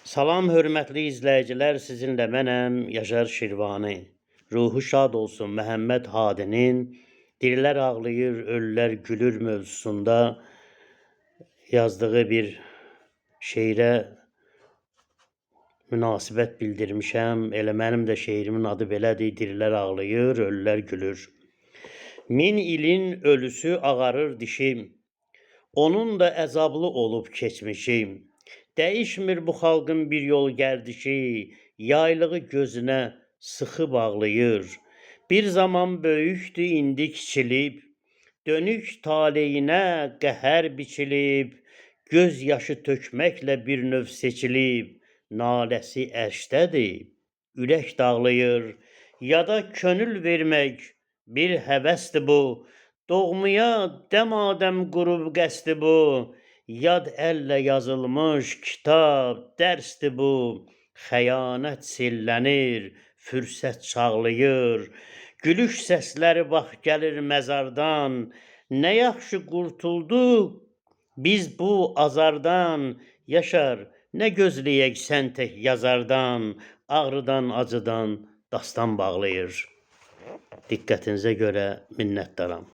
Salam hörmətli izləyicilər, sizinlə mənəm Yaşar Şirvani. Ruhu şad olsun Məhəmməd Hadinin Dirilər ağlayır, ölülər gülür mövzusunda yazdığı bir şeirə münasibət bildirmişəm. Elə mənim də şeirimin adı belədir: Dirilər ağlayır, ölülər gülür. Min ilin ölüsü ağarır dişim. Onun da əzablı olub keçmişim. Dəyişmir bu xalqın bir yol gərdişi, yaylığı gözünə sıxı bağlayır. Bir zaman böyükdü, indi kiçilib, dönük taleyinə qəhər biçilib, göz yaşı tökməklə bir növ seçilib, naləsi ərşdədir, ürək dağlayır. Ya da könül vermək bir həvəsdir bu, doğmaya dəmadəm qurub qəsdi bu. Yad əllə yazılmış kitab, dərsdir bu. Xəyanət sillənir, fürsət çağlayır. Gülüş səsləri bax gəlir məzardan. Nə yaxşı qurtulduq biz bu azardan. Yaşar, nə gözləyək sən tək yazardan, ağrıdan, acıdan dastan bağlayır. Diqqətinizə görə minnətdaram.